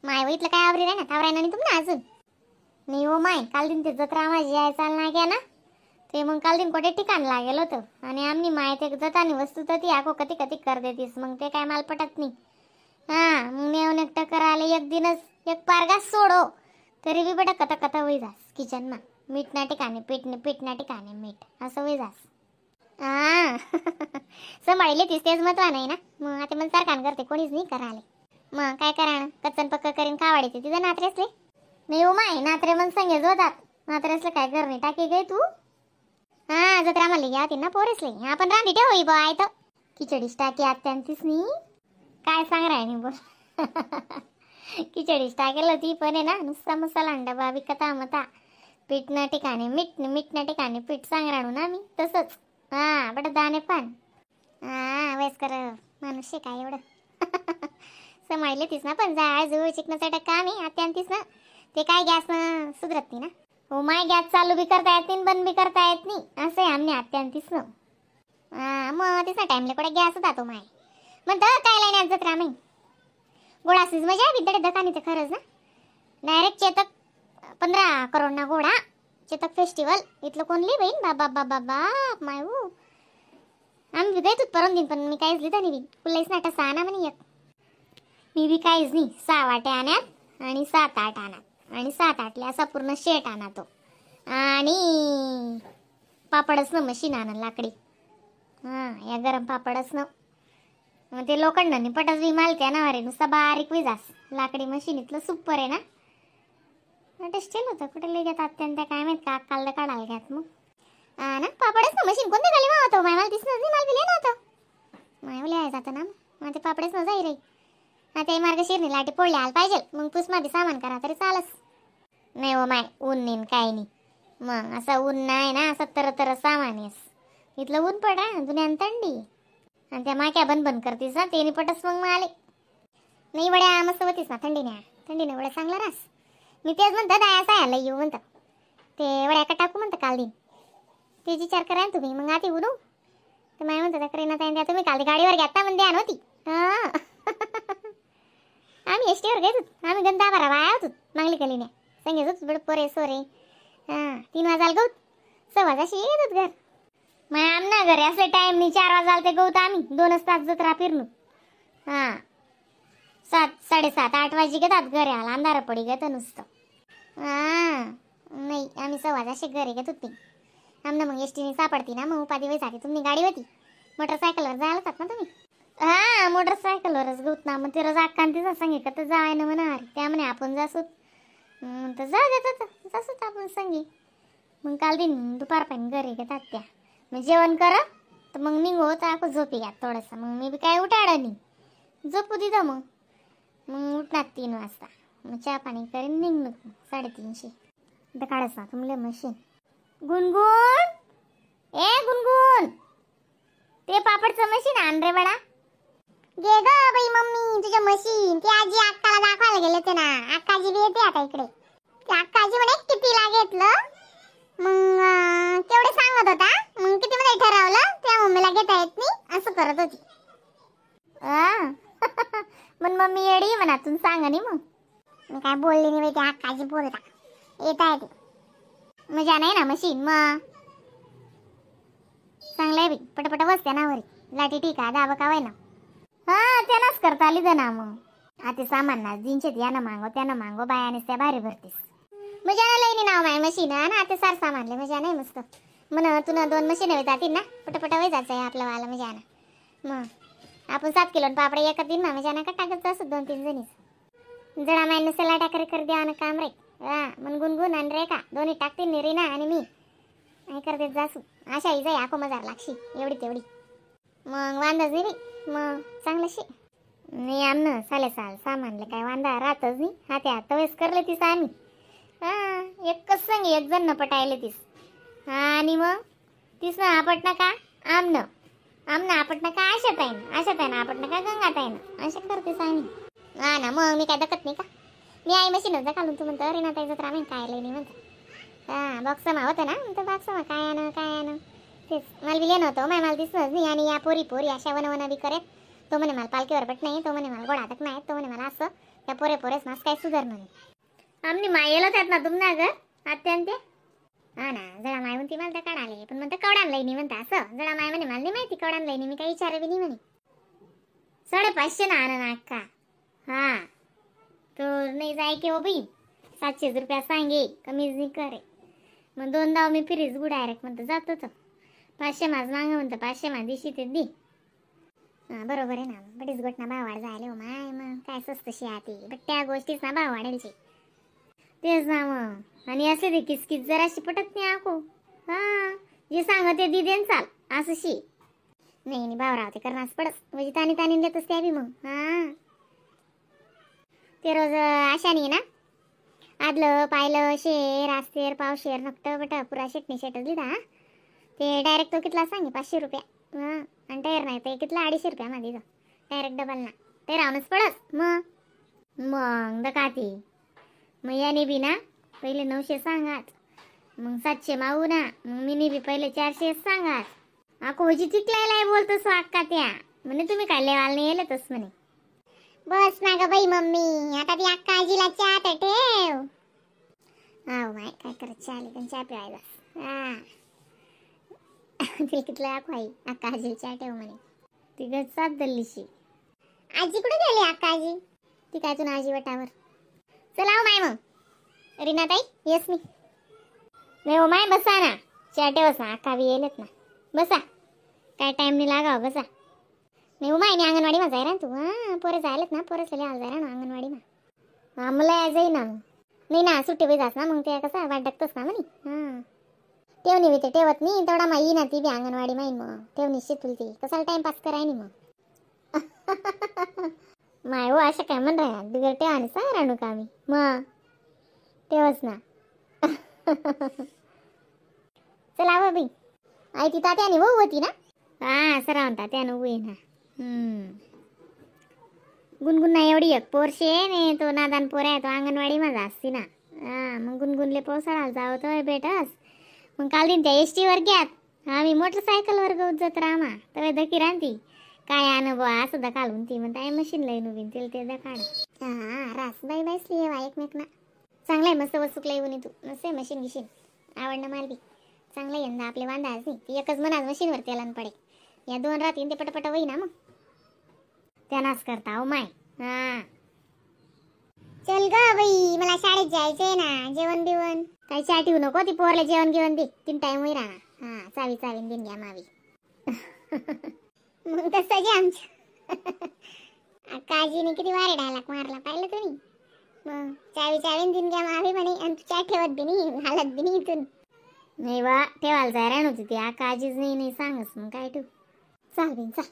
माय इथलं काय आवरी ना आवराय ना तुम ना अजून. नाही हो माय, काल दिन ते जत्रा माझी याय चाल ना घ्या ना ते मग काल दिन कोठे ठिकाण लागेल होतं आणि आम्ही माय ते जतानी वस्तू तर ती आको कधी कधी कर देतीस मग ते काय माल पटत नाही. हां मग नेऊन एकटं करायला एक दिनच एक पारगास सोडो तरी बी बेटा कथा कथा होई जास किचन मा मीठ ना ठिकाणी पीठ पीठ ना ठिकाणी मीठ असं होई जास. हां सांभाळले तीस तेच महत्व नाही ना मग आता मग सारखान करते कोणीच नाही कराले मग काय करा कच्चन पक्क करीन खावाडीते तिथं नात्रेसले. नाही हो माय नात्रे मग संगेच होतात नात्रेसले काय घर नाही टाकी गे तू. हां जत्रा मला घ्या ना पोरेसले आपण रांधी ठेव बाय तर खिचडीच टाकी आत्यांतीच नाही काय सांग राय बोल. खिचडीच टाकेल होती पण आहे ना नुसता मसाला अंडा बा विकता मता पीठ ना ठिकाणी मीठ मीठ ना ठिकाणी पीठ सांग राणू ना मी तसंच. हां बट दाणे पण हां वयस्कर माणूस आहे काय एवढं सांभाळले तीस ना पण जाळ जुळ चिकनाचं काम आहे आत्यांतीस ना ते काय गॅस सुधरत नाही ना. हो my gas चालू बी करता येत नाही बंद बी करता येत नाही असं आहे आमने आत्यांतीस ना. हां मग तिचा टाईमला कुठे गॅस होता तो माय म्हणतं काय लाईन जत्रा माई गोळासीच मजा बिद्दडे दकानी ते खरंच ना डायरेक्ट चेतक 15 करोड ना घोडा चेतक फेस्टिवल इथलं कोणली बहीण बाबा बाबा बाप माय हो. आम्ही बी गयतूत परम दिन पण मी काहीच लिहिलं नाही बी कुल्लाईच नाटा सहा ना म्हणे एक मी बी काहीच नाही 6 वाट्या आणत आणि 7-8 आणत आणि 7-8 असा पूर्ण शेट आणा तो आणि पापडच ना मशीन आणा लाकडी. हां या गरम पापडच ना मग ते लोखंड नाही पटच बी मालते ना अरे नुसता बारीक विजास लाकडी मशीन इथलं सुपर आहे ना. टेस्टेल होतं कुठे लई घेतात अत्यंत काय माहीत का काल काढायला घ्यात मग ना पापडच ना मशीन कोणते खाली होतो माय मला दिसणार नाही मला बिले नव्हतं माय बोले जातं ना मग ते पापडच न जाई रे. हा ते मार्गशीरनी लाटी पोळले आलं पाहिजे मग पुसमा बी सामान करा तरी चालस. नाही हो माय ऊन नाही काय नाही मग असं ऊन नाही ना असं तर तर सामान येस इथलं ऊन पडा जुन्यान थंडी आणि त्या माक्या बंद बंद करतीस ना तेनी पटस मग आले नाही वड्या मस्त होतीस ना थंडीने थंडीने वड्या चांगला रास. मी तेच म्हणतं दाया सायाला येऊ म्हणतं ते वड्या का टाकू म्हणतं काल दिन ते विचार करा ना तुम्ही मग आती उडू तर माय म्हणतं त्या करीना ताई तुम्ही काल गाडीवर घेता म्हणजे आण होती. हां आम्ही एस टीवर घेत आम्ही गंदा बारा वाया होतो मागली कलीने संगेच होतो बडं पोरे सोरे. हां 3 वाजायला गहू 6 वाजाशी येत होत घर मग आमना घरी असले टाईम नाही 4 वाजायला ते गहू आम्ही 2 तास जत्रा फिरणू. हां 7 7:30 8 वाजी घेतात घरी आला अंधारा पडी घेतं नुसतं. हां नाही आम्ही 6 वाजाशी घरी घेत होती आमना मग एस टीने सापडती ना मग उपाधी वेळ जाते तुम्ही गाडी होती मोटरसायकलवर जायला होतात ना तुम्ही. हां मोटरसायकलवरच गवत ना मग ते रोज अक्कान तिचा संगे का तर जाय ना म्हणा अरे त्या म्हणे आपण जासूत तर जा देतात जासूत आपण संगी मग काल दिन दुपारपर्यंत घरी घेतात त्या मग जेवण करा तर मग निघो तर आपण झोपी घ्या थोडंसं मग मी बी काय उठाडं नाही झोपू दिलं मग मग उठणार 3 वाजता मग चहा पाणी करीन निघणू 350 तर काढच ना तुमले मशीन. गुणगुण ए गुणगुण ते पापडचं मशीन आण रे बडा. गे ग बाई मम्मी तुझं मशीन ती आजी अक्काला दाखवायला गेले होते ना अक्काजी बी येते आता इकडे ती अक्काजी म्हणे कितीला घेतलं मग केवढे सांगत होता मग किती मध्ये ठरवलं त्या मम्मीला घेता येत नाही असं करत होती. मग मम्मी येडी म्हणा तुम्ही सांगा नाही मग मी काय बोलली नाही बाई ती अक्काजी बोलता येत आहे ती मजा नाही ना मशीन मग चांगलं आहे बाई पटपट बसते ना वरी लाटी ठीक आहे दाबा का ना. हां त्यांनाच करता आली ना मग आता सामान ना जिंचेत यानं मागो त्यानं मागो बायानेच त्या भारी भरतीस मजा नाही लई नाव माय मशीन ना आता सार सामानले मजा नाही मस्त म्हण तुला 2 मशीन हवे जातील ना पटपट वय जायचं आहे आपल्या वाला मजा ना मग आपण 7 किलो पापडे एका दिन ना मजा ना का टाकत असत 2-3 जणीच जडा माय नुसतं लाटा कर कर द्या ना काम रे. हां मग गुणगुण आणि रे का दोन्ही टाकतील नि रीना आणि मी काय करते जासू अशा ही जाई आखो मजार लागशी एवढी तेवढी मग वांदाच नाही बाई मग चांगलं शे नाही आमनं साले साल सामानले काय वांदा राहतच नाही. हा त्या तवेस करले तीस आम्ही. हां एकच संग एक जण न पटायले तीस आणि मग तीस ना आपट ना का आमनं आमनं आपट ना का आशात आहे ना आशात आहे ना आपट ना का गंगात आहे ना अशा करतेस आम्ही. हा ना मग मी काय दकत नाही का मी आई मशीनच घालून तू म्हणतो अरे ना ताई जत्रा आम्ही काय लई नाही म्हणतो. हां बॉक्समा होतं ना म्हणतो बॉक्समा काय आण काय आण तेच मला बी नव्हतं माय मला दिसलंच नाही आणि या पोरी पोरी अशा वनवना बी करत तो म्हणे मला पालखीवर बट नाही, तो म्हणे मला गोडा तक नाही, तो म्हणे मला असं त्या पोरे पोरेस मास काय सुधार म्हणे. आमनी मायेला त्यात ना तुमना ग आत्यान ते. हा ना जरा माय म्हणती मला त्या काढाले पण म्हणतं कवडान लई नाही म्हणता असं. जरा माय म्हणे मला नाही माहिती कवडान लई नाही, मी काही विचार बी नाही म्हणे. 550 ना आणा ना अक्का. हा तो नाही जाय की हो बाई, 700 रुपया सांगे कमीच नाही करे. मग 2 दाव मी फिरीच गु डायरेक्ट म्हणतं जातो तर 500 माझ मागं म्हणतं 500 माझ दिशी ते दी. हां बरोबर आहे ना, बरीच गोट ना भाव वाढ झाले हो माय, मग काय स्वस्त शी आती बट त्या गोष्टीच ना भाव वाढेलची. तेच ना मग, आणि असे ते किसकिस जराशी पटत नाही आको. हां जे सांगते दी then चाल असं शी नाही नाही भावराव ते करणारच पडस म्हणजे तानी तानी देतच त्या बी मग. हां ते रोज आशानी ना आदलं पाहिलं शेर आस्तेर पावशेर नकटं बट पुरा शेटणी शेटच लिहिता. ते डायरेक्ट तो कितला सांगे 500 रुपया. हां आणि टायर नाही ते कितला 250 रुपया मध्ये डायरेक्ट डबल ना ते राहूनच पडस. मग मग दकाती मग याने बी ना पहिले 900 सांगात, मग 700 मागू ना, मग मी बी पहिले 400 सांगात. आको होजी तिकलायला बोलतो सो अक्का त्या म्हणे तुम्ही काय लेवाल नाही येले तस म्हणे. बस ना ग बाई मम्मी, आता ती अक्का आजीला चहा तर ठेव. हा माय काय करत चहा आली चहा प्यायला. हा तिला कितलं आको आई अक्का आजीला चहा ठेव म्हणे. ती गज साथ दल्लीशी. आजी कुठे गेली अक्का आजी? ती काय तुला आजी वटावर. चला हो माय मग रीनाताई येस मी नाही हो माय बसा ना चहा ठेवस ना अक्का बी येलेत ना बसा, काय टाईम नाही लागाव बसा. नाही हो माय मी अंगणवाडी मा जाय ना तू. हां पोरं जायलेत ना पोरं चले आल जाय ना अंगणवाडी मा. हां मला या जाई ना नाही ना सुट्टी बी जास ना मग ते कसं वाट टाकतोस ना म्हणे. हां ठेवणी बी ते ठेवत नाही तेवढा मा येई ना ती बी अंगणवाडी माईन मग ठेवणी शितुल ती कसाला टाईमपास कराय नाही मग. माय हो अशा काय म्हण राहा बिगर ठेवा सांग राणू का मी मग ठेवच ना. चला बाबी आई ती तात्याने भाऊ होती ना. हा सरा म्हणता त्यानं उभी ना. गुनगुन नाही एवढी एक पोरशे नाही तो नादान पोर आहे तो अंगणवाडी माझा असती ना. हा मग गुनगुनले पावसाळ्याला जावं तर भेटस मग काल दिन त्या एस टीवर घ्यात आम्ही मोटरसायकलवर गवत जात रामा तर धकी राहती काय आण बुवा असं दकालून ती म्हणता आई मशीन लई उभी तिला ते दकाड. हा रास बाई बाईसली आहे एकमेक ना चांगलं आहे मस्त वसुकला येऊन तू मस्त आहे मशीन गिशीन आवडणं माल बी चांगलं यंदा आपले वांदा आज नाही ती एकच मनात मशीनवर तेलान पडे या 2 रात्री ते पटपट होई ना मग त्यांनाच करता हो माय. हा चल ग बाई मला शाळेत जायचंय ना, जेवण बिवण काही चहा ठेवू नको ती पोरला जेवण गिवण दे 3 टाइम होई राहणार. हा चावी चावीन दिन घ्या मावी. मग तसं जे आमच्या अक्का आजीने किती वारे डायलॉग मारला पाहिलं तुम्ही. मग चावी चावीन दिन घ्या मावी म्हणे आणि तू चहा ठेवत बी नाही हालत बी नाही इथून. नाही बा ठेवायला जायला नव्हती ती अक्का आजीच नाही नाही सांगस मग काय ठेवू. चाल बिन चाल.